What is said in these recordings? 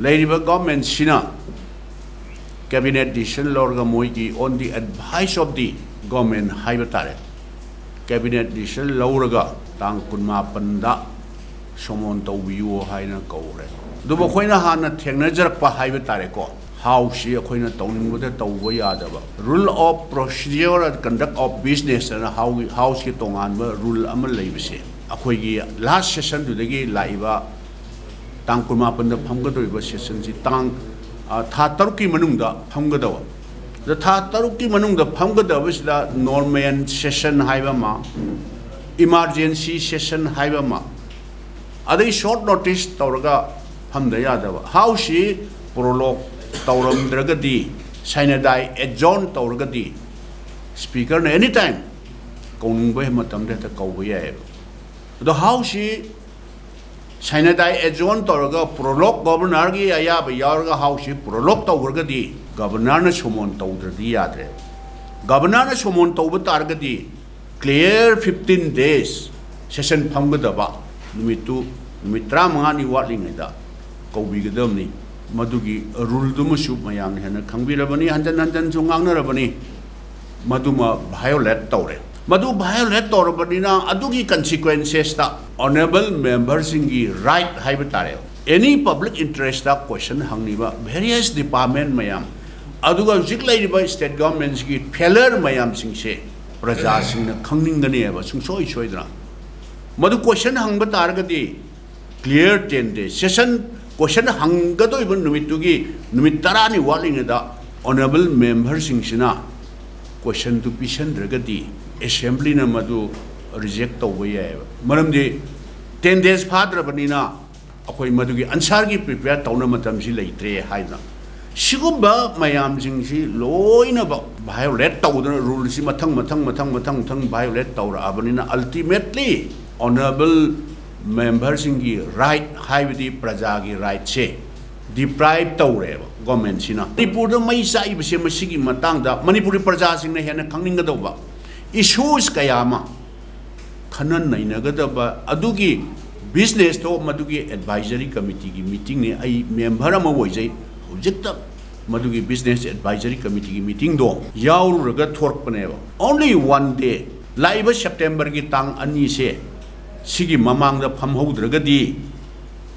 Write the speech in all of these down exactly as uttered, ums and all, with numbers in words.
ꯂꯩꯔꯤꯕ ꯒꯣꯔꯃꯦꯟꯁꯤꯅ cabinet decision ꯂꯧꯔꯒ, ꯃꯣꯏꯒꯤ on the advice of the government ꯍꯥꯏꯕ ꯇꯥꯔꯦ, ꯀꯦꯕꯤꯅꯦꯠ ꯗꯤꯁꯤꯖꯟ ꯂꯧꯔꯒ ꯇꯥꯡ ꯀꯨꯟꯃꯥꯄꯟꯗ ꯁꯣꯃꯣꯟ ꯇꯧꯕꯤꯌꯨ ꯍꯥꯏꯅ ꯀꯧꯔꯦ꯫ ꯑꯗꯨꯕꯨ ꯑꯩꯈꯣꯏꯅ ꯍꯥꯟꯅ ꯊꯦꯡꯅꯖꯔꯛꯄ ꯍꯥꯏꯕ ꯇꯥꯔꯦꯀꯣ, ꯍꯥꯎꯁꯁꯤ ꯑꯩꯈꯣꯏꯅ ꯇꯧꯅꯤꯡꯕꯗ ꯇꯧꯕ ꯌꯥꯗꯕ, rule of procedure and conduct of business ꯑꯅ ꯍꯥꯎ-, ꯍꯥꯎꯁꯀꯤ ꯇꯣꯉꯥꯟꯕ ꯔꯨꯜ ꯑꯃ ꯂꯩꯕꯁꯦ, ꯑꯩꯈꯣꯏꯒꯤ ꯂꯥꯁ ꯁꯦꯁꯟꯗꯨꯗꯒꯤ ꯂꯥꯛꯏꯕ ꯇꯥꯡ ꯀꯨꯟꯃꯥꯄꯟꯗ ꯐꯝꯒꯗꯧꯔꯤꯕ ꯁꯦꯁꯟꯁꯤ ꯇꯥꯡ, ꯑ, ꯊꯥ ꯇꯔꯨꯛꯀꯤ ꯃꯅꯨꯡꯗ ꯐꯝꯒꯗꯕ꯫ ꯑꯗ ꯊꯥ ꯇꯔꯨꯛꯀꯤ ꯃꯅꯨꯡꯗ ꯐꯝꯒꯗꯕꯁꯤꯗ ꯅꯣꯔꯃꯦꯜ ꯁꯦꯁꯟ ꯍꯥꯏꯕ ꯑꯃ, ꯏꯃꯥꯔꯖꯦꯟꯁꯤ ꯁꯦꯁꯟ ꯍꯥꯏꯕ ꯑꯃ, ꯑꯗꯩ ꯁꯣꯔꯠ ꯅꯣꯇꯤꯁ ꯇꯧꯔꯒ ꯐꯝꯗ ꯌꯥꯗꯕ꯫ ꯍꯥꯎꯁꯁꯤ ꯄ꯭ꯔꯣꯂꯣꯛ ꯇꯧꯔꯝꯗ꯭ꯔꯒꯗꯤ, ꯁꯥꯏꯅꯗꯥꯏ ꯑꯦꯖꯣꯔꯟ ꯇꯧꯔꯒꯗꯤ, ꯁ꯭ꯄꯤꯀꯔꯅ ꯑꯦꯅꯤ ꯇꯥꯏꯝ ꯀꯧꯅꯤꯡꯕ ꯃꯇꯝꯗ ꯍꯦꯛꯇ ꯀꯧꯕ ꯌꯥꯏꯑꯕ꯫ ꯑꯗꯣ ꯍꯥꯎꯁꯁꯤ ꯁꯥꯏꯅꯗꯥꯏ ꯑꯦꯖꯣꯔꯟ ꯇꯧꯔꯒ ꯄ꯭ꯔꯣꯂꯣꯛ ꯒꯣꯕꯔꯅꯔꯒꯤ ꯑꯌꯥꯕ ꯌꯥꯎꯔꯒ ꯍꯥꯎꯁꯁꯤ ꯄ꯭ꯔꯣꯂꯣꯛ ꯇꯧꯈ꯭ꯔꯒꯗꯤ ꯒꯕꯔꯅꯔꯅ ꯁꯣꯃꯣꯟ ꯇꯧꯗ꯭ꯔꯗꯤ ꯌꯥꯗ꯭ꯔꯦ꯫ ꯒꯕꯔꯅꯔꯅ ꯁꯣꯃꯣꯟ ꯇꯧꯕ ꯇꯥꯔꯒꯗꯤ clear fifteen days, ꯁꯦꯁꯟ ꯐꯝꯒꯗꯕ ꯅꯨꯃꯤꯠꯇꯨ, ꯅꯨꯃꯤꯠ ꯇꯔꯥꯃꯉꯥꯅꯤ ꯋꯥꯠꯂꯤꯉꯩꯗ ꯀꯧꯕꯤꯒꯗꯕꯅꯤ꯫ ꯃꯗꯨꯒꯤ ꯔꯨꯜꯗꯨꯃꯁꯨ ꯃꯌꯥꯝꯅ ꯍꯦꯟꯅ ꯈꯪꯕꯤꯔꯕꯅꯤ, ꯍꯟꯖꯟ ꯍꯟꯖꯟꯁꯨ ꯉꯥꯡꯅꯔꯕꯅꯤ꯫ ꯃꯗꯨꯃ ꯚꯥꯏꯑꯣꯂꯦꯠ ꯇꯧꯔꯦ꯫ ꯃꯗꯨ ꯚꯥꯏꯑꯣꯂꯦꯠ ꯇꯧꯔꯕꯅꯤꯅ ꯑꯗꯨꯒꯤ ꯀꯟꯁꯤꯀ꯭ꯋꯦꯟꯁꯦꯁꯇ ꯑꯣꯅꯔꯦꯕꯜ ꯃꯦꯝꯕꯔꯁꯤꯡꯒꯤ ꯔꯥꯏꯠ ꯍꯥꯏꯕ ꯇꯥꯔꯦ, ꯑꯦꯅꯤ ꯄꯕ꯭ꯂꯤꯛ ꯏꯟꯇꯔꯦꯁꯇ ꯀꯣꯏꯁꯟ ꯍꯪꯂꯤꯕ ꯚꯦꯔꯤꯌꯁ ꯗꯤꯄꯥꯔꯠꯃꯦꯟ ꯃꯌꯥꯝ, ꯑꯗꯨꯒ ꯍꯧꯖꯤꯛ ꯂꯩꯔꯤꯕ ꯁ꯭ꯇꯦꯠ ꯒꯚꯔꯟꯃꯦꯟꯁꯤꯒꯤ ꯐꯦꯂꯔ ꯃꯌꯥꯝꯁꯤꯡꯁꯦ ꯄ꯭ꯔꯖꯥꯁꯤꯡꯅ ꯈꯪꯅꯤꯡꯒꯅꯦꯕ ꯁꯨꯡꯁꯣꯏ ꯁꯣꯏꯗꯅ꯫ ꯃꯗꯨ ꯀꯣꯏꯁꯟ ꯍꯪꯕ ꯇꯥꯔꯒꯗꯤ clear ten days, ꯁꯦꯁꯟ ꯀꯣꯏꯁꯟ ꯍꯪꯒꯗꯧꯔꯤꯕ ꯅꯨꯃꯤꯠꯇꯨꯒꯤ ꯅꯨꯃꯤꯠ ꯇꯔꯥꯅꯤ ꯋꯥꯠꯂꯤꯉꯩꯗ ꯑꯣꯅꯔꯦꯕꯜ ꯃꯦꯝꯕꯔꯁꯤꯡꯁꯤꯅ ꯀꯣꯏꯁꯟꯗꯨ ꯄꯤꯁꯟꯗ꯭ꯔꯒꯗꯤ ꯑꯦꯁꯦꯝꯕ꯭ꯂꯤꯅ ꯃꯗꯨ ꯔꯤꯖꯦꯛ ꯇꯧꯕ ꯌꯥꯏꯑꯕ꯫ ꯃꯔꯝꯗꯤ ten days ꯐꯥꯗ꯭ꯔꯕꯅꯤꯅ ꯑꯩꯈꯣꯏ ꯃꯗꯨꯒꯤ ꯑꯟꯁꯥꯔꯒꯤ ꯄ꯭ꯔꯤꯄꯦꯌꯔ ꯇꯧꯅ ꯃꯇꯝꯁꯤ ꯂꯩꯇ꯭ꯔꯦ ꯍꯥꯏꯗꯅ꯫ ꯁꯤꯒꯨꯝꯕ ꯃꯌꯥꯝꯁꯤꯡꯁꯤ ꯂꯣꯏꯅꯃꯛ ꯚꯥꯏꯑꯣꯂꯦꯠ ꯇꯧꯗꯅ, ꯔꯨꯜꯁꯤ ꯃꯊꯪ ꯃꯊꯪ ꯃꯊꯪ ꯃꯊꯪ ꯃꯊꯪ ꯚꯥꯏꯑꯣꯂꯦꯠ ꯇꯧꯔꯛꯑꯕꯅꯤꯅ, ꯑꯜꯇꯤꯃꯦꯠꯂꯤ ꯑꯣꯅꯔꯦꯕꯜ ꯃꯦꯝꯕꯔꯁꯤꯡꯒꯤ ꯔꯥꯏꯠ, ꯍꯥꯏꯕꯗꯤ ꯄ꯭ꯔꯖꯥꯒꯤ ꯔꯥꯏꯠꯁꯦ ꯗꯤꯄ꯭ꯔꯥꯏꯚ ꯇꯧꯔꯦꯕ ꯒꯣꯔꯃꯦꯟꯁꯤꯅ꯫ ꯃꯅꯤꯄꯨꯔꯗ ꯃꯩ ꯆꯥꯛꯏꯕꯁꯦ, ꯃꯁꯤꯒꯤ ꯃꯇꯥꯡꯗ ꯃꯅꯤꯄꯨꯔꯒꯤ ꯄ꯭ꯔꯖꯥꯁꯤꯡꯅ ꯍꯦꯟꯅ ꯈꯪꯅꯤꯡꯒꯗꯧꯕ ꯏꯁꯨꯁ ꯀꯌꯥ ꯑꯃ ꯈꯟꯅ ꯅꯩꯅꯒꯗꯕ, ꯑꯗꯨꯒꯤ Business ꯇꯣ ꯃꯗꯨꯒꯤ advisory committee ꯒꯤ meeting ꯅꯤ꯫ ꯑꯩ member ꯑꯃ ꯑꯣꯏꯖꯩ꯫ ꯍꯧꯖꯤꯛꯇ ꯃꯗꯨꯒꯤ business advisory committee ꯒꯤ meeting ꯗꯣ ꯌꯥꯎꯔꯨꯔꯒ ꯊꯣꯔꯛꯄꯅꯦꯕ꯫ Only one day, ꯂꯥꯛꯏꯕ September ꯒꯤ ꯇꯥꯡ ꯑꯅꯤꯁꯦ, ꯁꯤꯒꯤ ꯃꯃꯥꯡꯗ ꯐꯝꯍꯧꯗ꯭ꯔꯒꯗꯤ,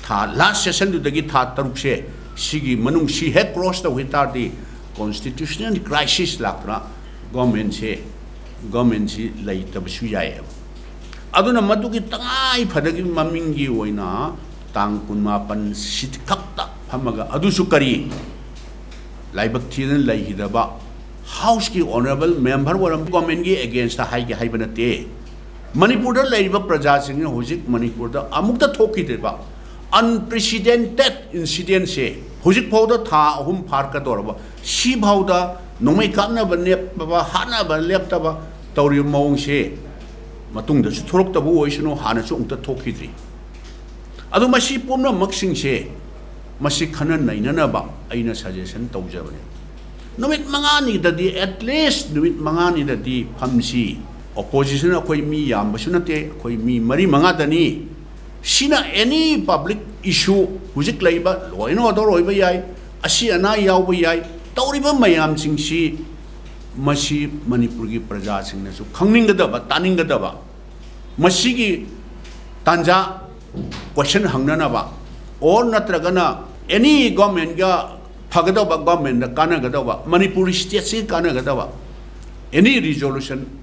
ꯊꯥ, last session ꯗꯨꯗꯒꯤ ꯊꯥ ꯇꯔꯨꯛꯁꯦ, ꯁꯤꯒꯤ ꯃꯅꯨꯡ ꯁꯤ ꯍꯦꯛ cross ꯇꯧꯈꯤ ꯇꯥꯔꯗꯤ, constitutional crisis ꯂꯥꯛꯇꯅ government ꯁꯦ, government ꯁꯤ ꯂꯩꯇꯕꯁꯨ ꯌꯥꯏꯌꯦꯕ꯫ ꯑꯗꯨꯅ ꯃꯗꯨꯒꯤ ꯇꯉꯥꯏ ꯐꯗꯒꯤ ꯃꯃꯤꯡꯒꯤ ꯑꯣꯏꯅ ꯇꯥꯡ ꯀꯨꯟꯃꯥꯄꯟ ꯁꯤꯈꯛꯇ ꯐꯝꯃꯒ, ꯑꯗꯨꯁꯨ ꯀꯔꯤ? ꯂꯥꯏꯕꯛ ꯊꯤꯗꯅ ꯂꯩꯈꯤꯗꯕ House ꯀꯤ honourable member ꯑꯣꯏꯔꯝꯕ government ꯀꯤ against ꯇ ꯍꯥꯏꯒꯦ ꯍꯥꯏꯕ ꯅꯠꯇꯦ꯫ ꯃꯅꯤꯄꯨꯔꯗ ꯂꯩꯔꯤꯕ ꯄ꯭ꯔꯖꯥꯁꯤꯡꯅ ꯍꯧꯖꯤꯛ ꯃꯅꯤꯄꯨꯔꯗ ꯑꯃꯨꯛꯇ ꯊꯣꯛꯈꯤꯗ꯭ꯔꯤꯕ unprecedented incident ꯁꯦ, ꯍꯧꯖꯤꯛ ꯐꯥꯎꯗ ꯊꯥ ꯑꯍꯨꯝ ꯐꯥꯔꯛꯀꯗꯧꯔꯕ, ꯁꯤꯐꯥꯎꯗ ꯅꯣꯡꯃꯩ ꯀꯥꯞꯅꯕ ꯂꯦꯞꯇꯕ, ꯍꯥꯠꯅꯕ ꯂꯦꯞꯇꯕ ꯇꯧꯔꯤꯕ ꯃꯑꯣꯡꯁꯦ ꯃꯇꯨꯡꯗꯁꯨ ꯊꯣꯛꯂꯛꯇꯕ ꯑꯣꯏꯁꯅꯨ, ꯍꯥꯟꯅꯁꯨ ꯑꯃꯨꯛꯇ ꯊꯣꯛꯈꯤꯗ꯭ꯔꯤ꯫ ꯑꯗꯨ ꯃꯁꯤ ꯄꯨꯝꯅꯃꯛꯁꯤꯡꯁꯦ, ꯃꯁꯤ ꯈꯟꯅ ꯅꯩꯅꯅꯕ ꯑꯩꯅ suggestion ꯇꯧꯖꯕꯅꯤ꯫ ꯅꯨꯃꯤꯠ ꯃꯉꯥꯅꯤꯗꯗꯤ, at least ꯅꯨꯃꯤꯠ ꯃꯉꯥꯅꯤꯗꯗꯤ ꯐꯝꯁꯤ꯫ Opposition ꯑꯩꯈꯣꯏ ꯃꯤ ꯌꯥꯝꯕꯁꯨ ꯅꯠꯇꯦ, ꯑꯩꯈꯣꯏ ꯃꯤ ꯃꯔꯤ ꯃꯉꯥꯗꯅꯤ꯫ ꯁꯤꯅ any public issue, ꯍꯧꯖꯤꯛ ꯂꯩꯕ law and order ꯑꯣꯏꯕ ꯌꯥꯏ, ꯑꯁꯤ ꯑꯅꯥ ꯌꯥꯎꯕ ꯌꯥꯏ, ꯇꯧꯔꯤꯕ ꯃꯌꯥꯝꯁꯤꯡꯁꯤ, ꯃꯁꯤ ꯃꯅꯤꯄꯨꯔꯒꯤ ꯄ꯭ꯔꯖꯥꯁꯤꯡꯅꯁꯨ ꯈꯪꯅꯤꯡꯒꯗꯕ, ꯇꯥꯅꯤꯡꯒꯗꯕ, ꯃꯁꯤꯒꯤ ꯇꯥꯟꯖꯥ question ꯍꯪꯅꯅꯕ, or ꯅꯠꯇ꯭ꯔꯒꯅ any government ꯀ ꯐꯒꯗꯧꯕ, government ꯇ ꯀꯥꯟꯅꯒꯗꯧꯕ, ꯃꯅꯤꯄꯨꯔ state ꯁꯤ ꯀꯥꯟꯅꯒꯗꯕ any resolution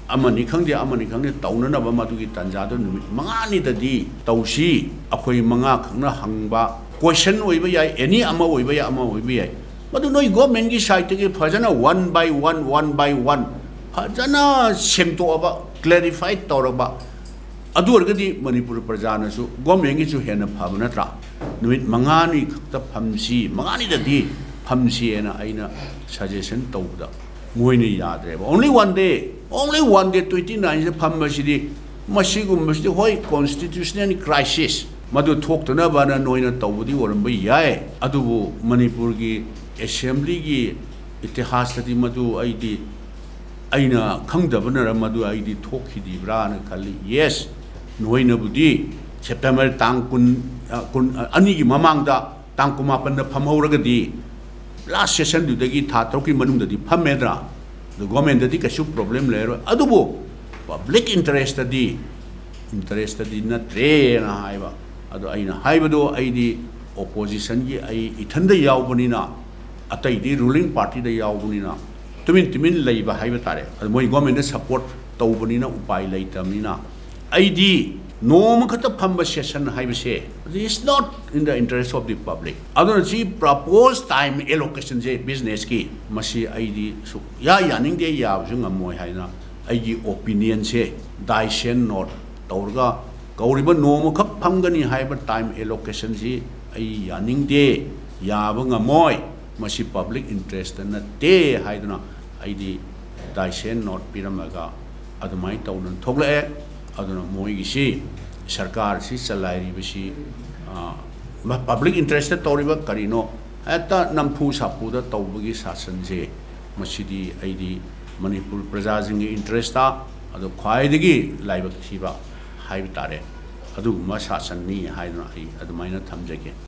ꯑꯃꯅꯤ ꯈꯪꯗꯦ, ꯑꯃꯅꯤ ꯈꯪꯗꯦ, ꯇꯧꯅꯅꯕ ꯃꯗꯨꯒꯤ ꯇꯥꯟꯖꯥꯗꯨ ꯅꯨꯃꯤꯠ ꯃꯉꯥꯅꯤꯗꯗꯤ ꯇꯧꯁꯤ꯫ ꯑꯩꯈꯣꯏ ꯃꯉꯥ ꯈꯛꯅ ꯍꯪꯕ question ꯑꯣꯏꯕ ꯌꯥꯏ, any ꯑꯃ ꯑꯣꯏꯕ ꯌꯥꯏ, ꯑꯃ ꯑꯣꯏꯕ ꯌꯥꯏ, ꯃꯗꯨ ꯅꯣꯏ government ꯀꯤ side ꯇꯒꯤ ꯐꯖꯅ one by one, one by one ꯐꯖꯅ ꯁꯦꯡꯗꯣꯛꯑꯕ, clarify ꯇꯧꯔꯕ, ꯑꯗꯨ ꯑꯣꯏꯔꯒꯗꯤ ꯃꯅꯤꯄꯨꯔ ꯄ꯭ꯔꯖꯥꯅꯁꯨ, government ꯀꯤꯁꯨ ꯍꯦꯟꯅ ꯐꯕ ꯅꯠꯇ꯭ꯔꯥ? ꯅꯨꯃꯤꯠ ꯃꯉꯥꯅꯤ ꯈꯛꯇ ꯐꯝꯁꯤ, ꯃꯉꯥꯅꯤꯗꯗꯤ ꯐꯝꯁꯤ ꯍꯥꯏꯅ ꯑꯩꯅ suggestion ꯇꯧꯕꯗ, ꯃꯣꯏꯅ ꯌꯥꯗ꯭ꯔꯦꯕ꯫ Only one day, only one day, twenty nine ꯁꯤꯗ ꯐꯝꯕꯁꯤꯗꯤ, ꯃꯁꯤꯒꯨꯝꯕꯁꯤꯗꯤ, ꯍꯣꯏ, constitutional crisis ꯃꯗꯨ ꯊꯣꯛꯇꯅꯕꯅ ꯅꯣꯏꯅ ꯇꯧꯕꯗꯤ ꯑꯣꯏꯔꯝꯕ ꯌꯥꯏ, ꯑꯗꯨꯕꯨ ꯃꯅꯤꯄꯨꯔꯒꯤ assembly ꯒꯤ ꯏꯇꯤꯍꯥꯁꯇꯗꯤ ꯃꯗꯨ ꯑꯩꯗꯤ, ꯑꯩꯅ ꯈꯪꯗꯕꯅꯔ ꯃꯗꯨ ꯑꯩꯗꯤ ꯊꯣꯛꯈꯤꯗ꯭ꯔꯤꯕ꯭ꯔꯥꯅ ꯈꯜꯂꯤ꯫ Yes, ꯅꯣꯏꯅꯕꯨꯗꯤ ꯁꯦꯞꯇꯦꯝꯕꯔ ꯇꯥꯡ ꯀꯨꯟ, ꯑ, ꯀꯨꯟ, ꯑ, ꯑꯅꯤꯒꯤ ꯃꯃꯥꯡꯗ ꯇꯥꯡ ꯀꯨꯟꯃꯥꯄꯟꯗ ꯐꯝꯍꯧꯔꯒꯗꯤ, ꯂꯥꯁ ꯁꯦꯁꯟꯗꯨꯗꯒꯤ ꯊꯥ ꯇꯔꯨꯛꯀꯤ ꯃꯅꯨꯡꯗꯗꯤ ꯐꯝꯃꯦꯗ꯭ꯔꯥ, ꯑꯗꯨ ꯒꯣꯔꯃꯦꯟꯗꯗꯤ ꯀꯩꯁꯨ ꯄ꯭ꯔꯣꯕ꯭ꯂꯦꯝ ꯂꯩꯔꯣꯏ꯫ ꯑꯗꯨꯕꯨ ꯄꯕ꯭ꯂꯤꯛ ꯏꯟꯇꯔꯦꯁꯇꯗꯤ, ꯏꯟꯇꯔꯦꯁꯇꯗꯤ ꯅꯠꯇ꯭ꯔꯦꯅ ꯍꯥꯏꯕ꯫ ꯑꯗꯣ ꯑꯩꯅ ꯍꯥꯏꯕꯗꯣ, ꯑꯩꯗꯤ ꯑꯣꯄꯣꯖꯤꯁꯟꯒꯤ ꯑꯩ ꯏꯊꯟꯗ ꯌꯥꯎꯕꯅꯤꯅ, ꯑꯇꯩꯗꯤ ꯔꯨꯂꯤꯡ ꯄꯥꯔꯇꯤꯗ ꯌꯥꯎꯕꯅꯤꯅ, ꯇꯨꯃꯤꯟ ꯇꯨꯃꯤꯟ ꯂꯩꯕ ꯍꯥꯏꯕ ꯇꯥꯔꯦ꯫ ꯑꯗꯨ ꯃꯣꯏ ꯒꯣꯔꯃꯦꯟꯗ ꯁꯄꯣꯔꯠ ꯇꯧꯕꯅꯤꯅ ꯎꯄꯥꯏ ꯂꯩꯇꯕꯅꯤꯅ, ꯑꯩꯗꯤ ꯅꯣꯡꯃꯈꯛꯇ ꯐꯝꯕ ꯁꯦꯁꯟ ꯍꯥꯏꯕꯁꯦ, it's not in the interest of the public꯫ ꯑꯗꯨꯅ ꯁꯤ ꯄ꯭ꯔꯄꯣꯁ ꯇꯥꯏꯝ ꯑꯦꯂꯣꯀꯦꯁꯟꯁꯦ ꯕꯤꯖꯤꯅꯦꯁꯀꯤ, ꯃꯁꯤ ꯑꯩꯗꯤ ꯁꯨꯛꯌꯥ ꯌꯥꯅꯤꯡꯗꯦ, ꯌꯥꯕꯁꯨ ꯉꯝꯃꯣꯏ ꯍꯥꯏꯅ ꯑꯩꯒꯤ ꯑꯣꯄꯤꯅꯤꯌꯟꯁꯦ ꯗꯥꯏꯁꯦꯟ ꯅꯣꯠ ꯇꯧꯔꯒ, ꯀꯧꯔꯤꯕ ꯅꯣꯡꯃꯈꯛ ꯐꯝꯒꯅꯤ ꯍꯥꯏꯕ ꯇꯥꯏꯝ ꯑꯦꯂꯣꯀꯦꯁꯟꯁꯤ ꯑꯩ ꯌꯥꯅꯤꯡꯗꯦ, ꯌꯥꯕ ꯉꯝꯃꯣꯏ, ꯃꯁꯤ ꯄꯕ꯭ꯂꯤꯛ ꯏꯟꯇꯔꯦꯁꯇ ꯅꯠꯇꯦ ꯍꯥꯏꯗꯨꯅ ꯑꯩꯗꯤ ꯗꯥꯏꯁꯦꯟ ꯅꯣꯠ ꯄꯤꯔꯝꯃꯒ ꯑꯗꯨꯃꯥꯏꯅ ꯇꯧꯗꯅ ꯊꯣꯛꯂꯛꯑꯦ꯫ ꯑꯗꯨꯅ ꯃꯣꯏꯒꯤꯁꯤ, ꯁꯔꯀꯥꯔꯁꯤ ꯆꯂꯥꯏꯔꯤꯕꯁꯤ, ꯑ, ꯄꯕ꯭ꯂꯤꯛ ꯏꯟꯇꯔꯦꯁꯇ ꯇꯧꯔꯤꯕ ꯀꯔꯤꯅꯣ, ꯍꯦꯛꯇ ꯅꯝꯐꯨ ꯁꯥꯐꯨꯗ ꯇꯧꯕꯒꯤ ꯁꯥꯁꯟꯁꯦ, ꯃꯁꯤꯗꯤ ꯑꯩꯗꯤ ꯃꯅꯤꯄꯨꯔ ꯄ꯭ꯔꯖꯥꯁꯤꯡꯒꯤ ꯏꯟꯇꯔꯦꯁꯇ, ꯑꯗꯣ ꯈ꯭ꯋꯥꯏꯗꯒꯤ ꯂꯥꯏꯕꯛ ꯊꯤꯕ ꯍꯥꯏꯕ ꯇꯥꯔꯦ, ꯑꯗꯨꯒꯨꯝꯕ ꯁꯥꯁꯟꯅꯤ ꯍꯥꯏꯗꯨꯅ ꯑꯩ ꯑꯗꯨꯃꯥꯏꯅ ꯊꯝꯖꯒꯦ꯫